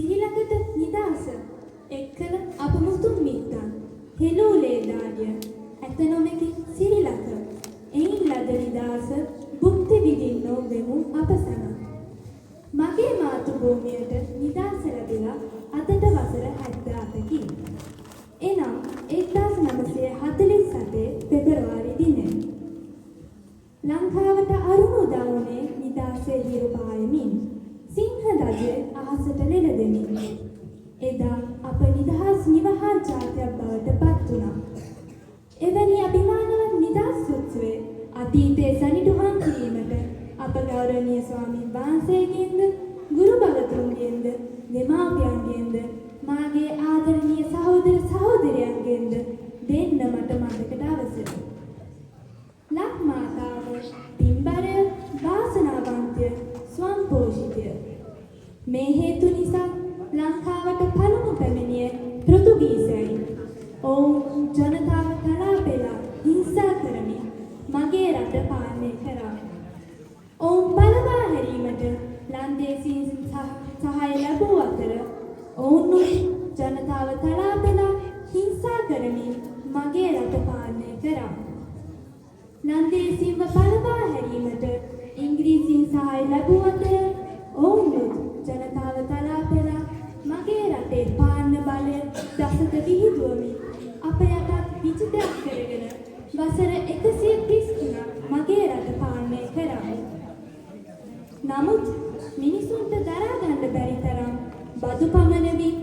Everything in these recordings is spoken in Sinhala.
සිරිලකට නිදහස එක් කළ අප මුතුන් මිත්තන් හෙළූ ලේ දාඩිය ඇත නොමැකි සිරිලක එයින් ලද නිදහස භුක්ති විඳින්නෝ වෙමු අප සැම. මගේ මාතෘ භූමියට නිදහස ලැබිලා අදට වසර 78කි. එනම් 1947 පෙබරවාරි දිනය. ලංකාවට අරුණ උදා වුණේ නිදහසේ හිරු පායමින්, සිංහ ධජය අහසට ලෙලදෙමින්. එදා අප නිදහස් නිවහල් ජාතියක් බවට පත් වුණා. එවැනි අභිමානවත් නිදහස් උත්සවයේ අතීතයේ සනිටුහන් කිරීමට අප ගෞරවනීය ස්වාමීන් වහන්සේගෙන්ද, ගුරු භගතුන්ගෙන්ද, දෙමාපියන්ගෙන්ද, මාගේ ආදරණීය සහෝදර සහෝදරියන්ගෙන්ද දෙන්න මට මතකට අවසර. ලක් මාතාව පින්බරය, වාසනාවන්තය, ස්වයංපෝෂිතය. මේ හේතු නිසා ලංකාවට පළමු පැමිණියේ පෘතුගීසයන්. ඔවුන් ජනතාව තලා පෙලා හිංසා කරමින් මගේ රට පාලනය කරා. ඔවුන් පළවා හැරීමට ලන්දේසීන් සහාය ලැබූ අතර ඔවුන් ජනතාව තලා පෙලා හිංසා කරමින් මගේ රට පාලනය කරා. ලන්දේසීන්ව පළවා හැරීමට ඉංග්‍රීසීන් සහාය ලැබූ අතර ඔවුනුත් ජනතාව තලා පෙලා මගේ රටේ පාලන බලය දසත විහිදුවමින් අප යටත් විජිතයක් කරගෙන වසර 133ක් මගේ රට පාලනය කරා. නමුත් මිනිසුන්ට දරා ගන්න බැරි තරම් බදු පමනමින්,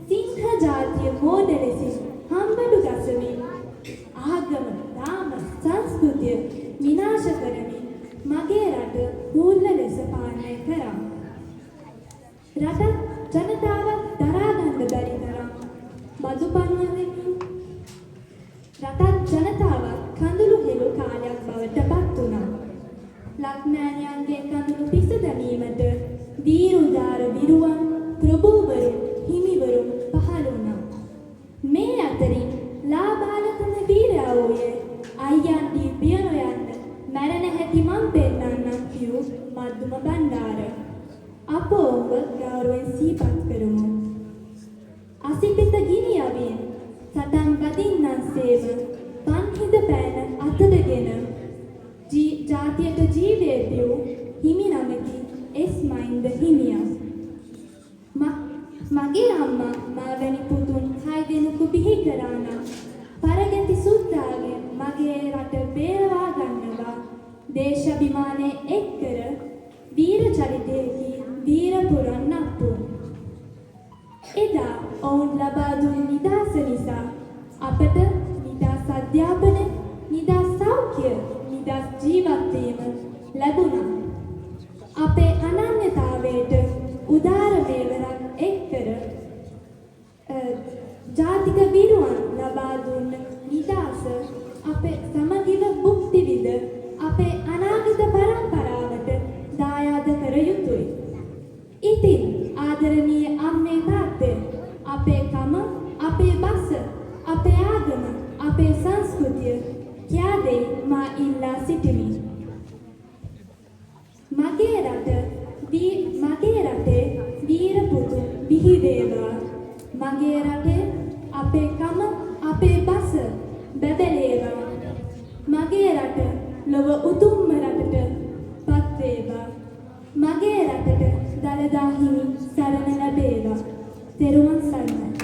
සිංහ ජාතිය මෝඩ ලෙසින් හම්බඩු ගසමින්, ආගම, දාම, සංස්කෘතිය විනාශ කරමින් මගේ රට හූල්ල ලෙස පාලනය කරා. රටත් ජනතාවත් දරා ගන්න බැරි තරම් බදු පනවමින් රටත් ජනතාවත් කඳුළු හෙළු කාලයක් බවට පත් වුණා. ලක්මෑණියන්ගේ කඳුළු පිස දැමීමට වීරුදාර විරුවන්, ප්‍රභූවරුන්, හිමිවරුන් පහළ වුණා. මේ අතරින් ලාබාලතම වීරයා වූයේ අයියන්ඩි බිය නොයන්න, මැරෙන හැටි මං පෙන්නන්නම් කියූ මද්දුම බණ්ඩාර. අප ඔහුව ගෞරවයෙන් සිහිපත් කරමු. අසිපිත ගිනි අවියෙන් සටන් බදින්නන් සේම පන්හිඳ පෑන අතටගෙන ජාතියට ජීවය පිව් හිමි නමකි එස් මහින්ද හිමියන්. මගේ අම්මා මා වැනි පුතුන් හය දෙනෙකු බිහි කරා නම් පරගැති සුද්දාගෙන් මගේ රට බේරවා ගන්නවා දේශාභිමානය එක් කර වීර චරිතයකි වීර පුරන් අප්පු. එදා ඔවුන් ලබා දුන් නිදහස නිසා අපට නිදහස් අධ්‍යාපනය, නිදහස් සෞඛ්‍ය, නිදහස් ජීවත් වීම ලැබුණා. අපේ අනන්‍යතාවයට උදාර මෙහෙවරක් එක් කර ජාතික විරුවන් ලබා දුන්න නිදහස අපේ සමගිව භුක්ති විඳ අපේ අනාගත පරම්පරාවට දායාද කර යුතුයි. ඉතින් ආදරණීය අම්මේ තාත්තේ, අපේ කම, අපේ බස, අපේ ආගම, අපේ සංස්කෘතිය කියා දෙයි මා ඉල්ලා සිටිමි. මගේ රටේ වීර පුතුන් බිහි වේවා. මගේ රටේ අපේ කම, අපේ බස බැබලේවා. මගේ රට ලොව උතුම්ම රටට පත් වේවා. මගේ රටට දළදා හිමි සරණ ලැබේවා. තෙරුවන් සරණයි.